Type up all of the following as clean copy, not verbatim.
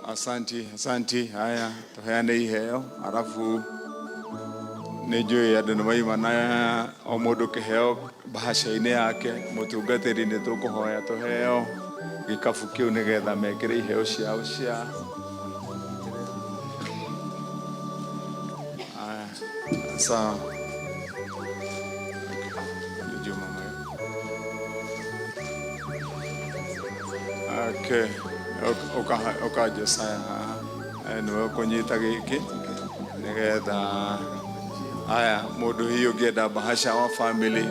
Asanti, asanti. Haya, tuheane iheo arabu nĩ njũĩ andũ nĩ maima na o mũndũ kĩheo mbahaca-inĩ yake. Mũtungatĩri nĩ tũkũhoya tũheo. Gĩkabu kĩu nĩgetha mekĩre iheo ciao cia. Aya, sawa. Juma maya. Okay. Ũka ũka Josiah haha. Nĩwe ũkũnyita gĩkĩ nĩgetha aya mũndũ hihi ũngĩenda bahasha wa family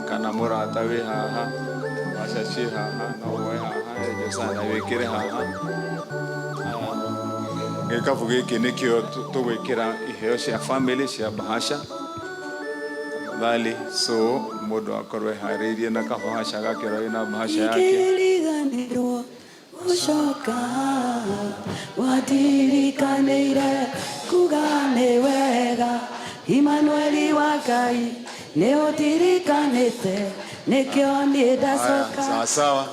kana mũrata wĩ haha, bahasha ciĩ haha, no woe haha he Josiah na wĩkĩre haha. Aya, gĩkabu gĩkĩ nĩkĩo tũgwĩkĩra iheo cia family cia bahasha, tafadhali. So mũndũ akorwo eharĩirie na kabahasha gake, ũrĩa wĩna bahasha yake. Ndingĩriganĩrwo gũcoka, watirikanĩire kuga nĩ wega. Imanueli wa Ngai, nĩ ũtirikanĩte, nĩkĩo niĩ Haya, ndacoka. Sawa sawa.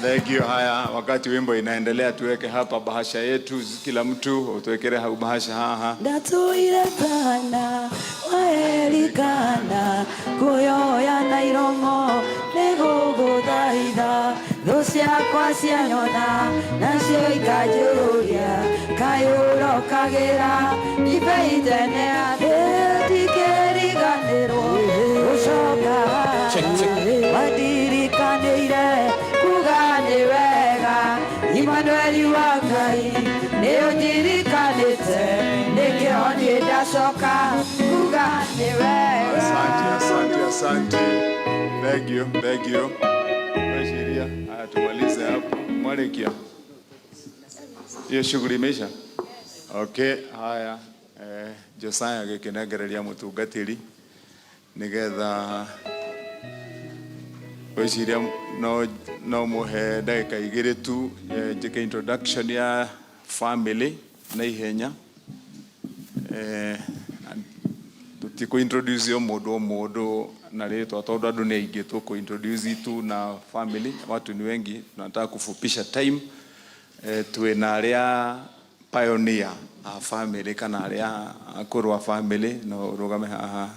Thank you. Haya, wakati wimbo inaendelea, tuweke hapa bahasha yetu, kila mtu utuwekere hau bahasha haha. Ndatũire tana waerikana kuyoya na iromo nĩgũgũthaitha. Thũ ciakwa cianyona nacio ikanjũria, kaĩ ũrokagĩra ndibei tene? Ndingĩriganĩrwo gũcoka, wandirikanĩire kuga nĩ wega. Imanueli wa Ngai, nĩ ũnjirikanĩte, nĩkĩo niĩ ndacoka kuga nĩ wega. Asante, asante, asante. Thank you, thank you. Weciria, haya tumalize hapo. Mwalikia. Hiyo shughuli imeisha? Okay, haya. Josiah agĩkĩnengereria mũtungatĩri nĩgetha weciria no mũhe ndagĩka 2 tu, njĩke introduction ya family na ihenya. Tũtikũ introduce o mũndũ o mũndũ na rĩtwa tondũ andũ nĩ aingĩ. Tũkũ introduce tu na family, watu ni wengi, tunataka kufupisha time. Twĩna arĩa pioneer a family kana arĩa akũrũ a family, no ũrũgame haha,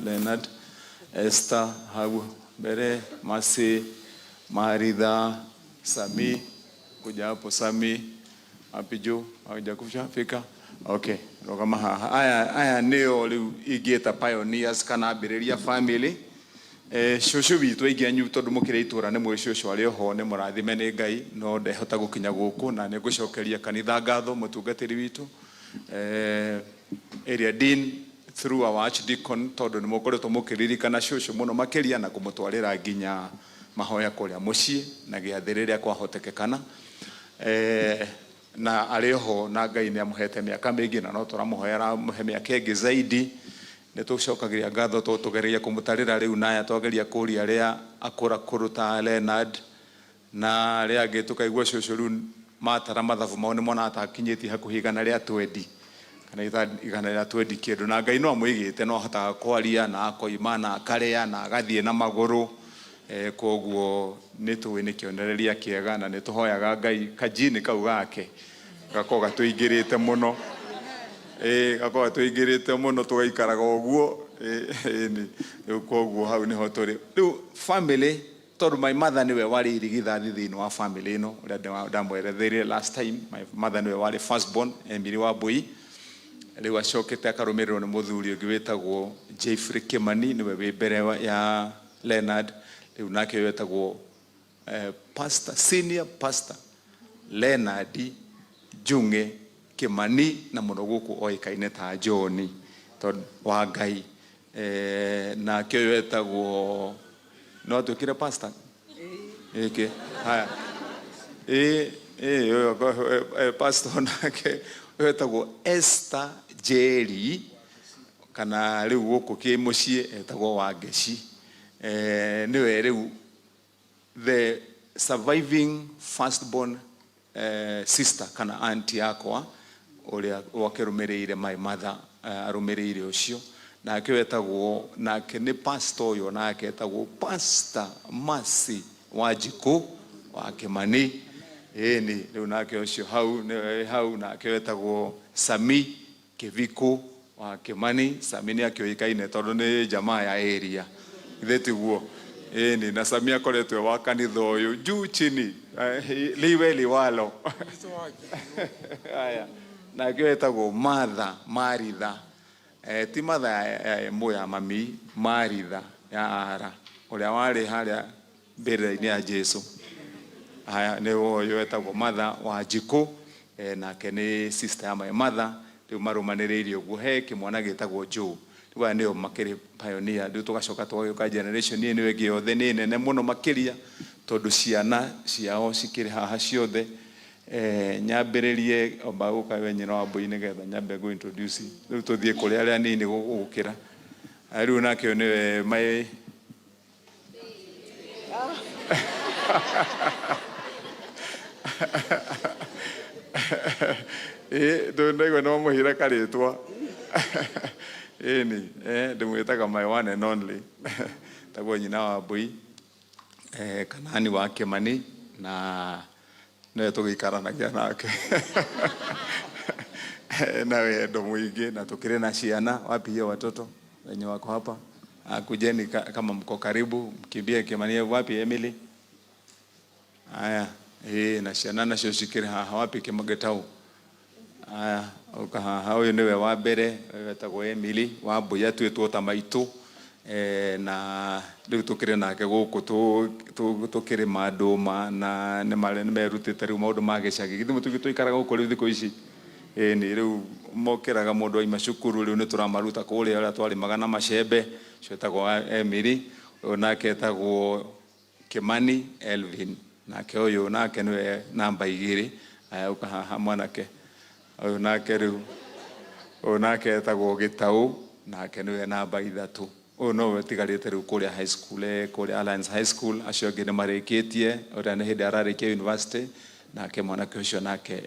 Leonard, Esther hau mbere, Mercy, Maritha, Sami, kuja hapo Sami, wapi juu, hawajakufika? Okay, rũgama haha. Aya nĩo rĩu ingĩta pioneers kana ambĩrĩria family. Cũcũ witũ, aingĩ anyu tondũ mũkĩrĩ itũra nĩ mwĩ cũcũ arĩ oho, nĩ mũrathime nĩ Ngai, no ndehota gũkinya gũkũ na nĩ ngũcokeria kanitha ngatho, mũtungatĩri witũ, area dean through our archdeacon, tondũ nĩ mũkoretwo mũkĩririkana cũcũ mũno makĩria na kũmũtwarĩra nginya mahoya kũrĩa mũciĩ na gĩathĩ rĩrĩa kwahotekekana. Na arĩ oho na Ngai nĩ amũhete mĩaka mĩingĩ na no tũramũhoera amũhe mĩaka ĩngĩ zaidi. Nĩ tũcokagĩria ngatho tondũ tũgereria kũmũtarĩra rĩu naya twageria kũria arĩa akũrakũrũ ta Leonard na arĩa angĩ, tũkaigua cũcũ rĩu matara mathabu mao nĩ monaga ta akinyĩtie hakuhĩ 120 kana 120 kĩndũ, na Ngai no amũigĩte, no ahotaga kwaria na akoima na akarĩa na agathiĩ na magũrũ. Koguo nĩ tũĩ nĩ kĩonereria kĩega na nĩ tũhoyaga Ngai kajini kau gake gakorwo gatũingĩrĩte mũno, gakorwo gatũingĩrĩte mũno, tũgaikaraga ũguo. Ĩni rĩu koguo hau nĩho tũrĩ rĩu family, tondũ my mother nĩwe warĩ irigithathi thĩinĩ wa family ĩno, ũrĩa ndamweretheire last time. My mother nĩwe warĩ first born, Emily Wambui. Rĩu acokete akarũmĩrĩrwo nĩ mũthuri ũngĩ wĩtagwo Jeffrey Kimani, nĩwe wĩ mbere ya Leonard. Rĩu nake wetagwo pastor, senior pastor Leonard Njung'e Kimani, na mũno gũkũ oĩkaine ta John tondũ wa Ngai. Nake ũyũ wetagwo, no atuĩkire pastor ĩkĩ haya ĩ ĩ ũyũ, pastor nake wetagwo Esther Njeri, kana rĩu gũkũ kĩ mũciĩ etagwo Wangeci. Nĩwe rĩu the surviving firstborn sister kana auntie yakwa ũrĩa wakĩrũmĩrĩire my mother, arũmĩrĩire ũcio. Nake wetagwo, nake nĩ pastor ũyũ, nake etagwo Pastor Mercy Wanjikũ wa Kimani. Ĩni rĩu nake ũcio hau nĩwe hau, nake wetagwo Sami Kĩbikũ wa Kimani. Sami nĩ akĩũĩkaine tondũ nĩ jamaa ya area, githĩ tiguo? Ĩni na Samia akoretwo e wa kanitha ũyũ juu chini, liwe liwalo. Aya, nake etagwo Martha Maritha, ti Martha ya ĩmwe ya mami, Maritha ya ara ũrĩa warĩ harĩa mbĩrĩra-inĩ ya Jesu. Aya, nĩ ũyũ etagwo Martha Wanjikũ, nake nĩ sister ya my mother. Rĩu marũmanĩrĩirie ũguo, he kĩmwana gĩtagwo Joe. Rĩu aya nĩo makĩrĩ pioneer. Rĩu tũgacoka tũgagĩũka generation ĩno ĩngĩ yothe nĩ nene mũno makĩria, tondũ ciana ciao cikĩrĩ haha ciothe. Nyambĩrĩrie amba gũka we nyina wa mbũi, nĩgetha nyambe ngũ introduce. Rĩu tũthiĩ kũrĩ arĩa anini gũkĩra. Rĩu nake ũyũ nĩwe my ĩ ndaigua nĩ wamũhĩra karĩtwa. Ĩni ndĩmwĩtaga my one and only, tagwo nyina wa mbũi, Kanani wa Kĩmani, na nĩwe tũgĩikaranagia nake na wendo mũingĩ, na tũkĩrĩ na ciana. Wapi hiyo watoto wenye wako hapa? Kujeni kama mko karibu, mkimbie. Kĩmani, wapi Emily? Aya, na ciana nacio cikĩrĩ haha. Wapi Kĩmagĩtau? Aya, ũka haha. Ũyũ nĩwe wa mbere, ũyũ wetagwo Emily wa mbũi, atuĩtwo ta maitũ, na rĩu tũkĩrĩ nake gũkũ tũkĩrĩma ndũma, na nĩmerutĩte rĩu maũndũ ma gĩcagi. Githĩ mũtugi tũikaraga gũkũ rĩu thikũ ici? Ĩni rĩu mokĩraga mũndũ aima cukuru, rĩu nĩ tũramaruta kũrĩa ũrĩa twarĩmaga na macembe. Ũcio etagwo Emily. Ũyũ nake etagwo Kĩmani Elvin, nake ũyũ nake nĩwe namba 2. Aya, ũka haha mwanake ũyũ. Nake rĩu ũyũ nake etagwo Gĩtaũ, nake nĩwe namba 3. Ũyũ nowe ũtigarĩte rĩu kũrĩa high school, kũrĩa Alliance High School. Acio angĩ nĩ marĩkĩtie, ũrĩa nĩ hĩndĩ ararĩkia university, nake mwanake ũcio nake.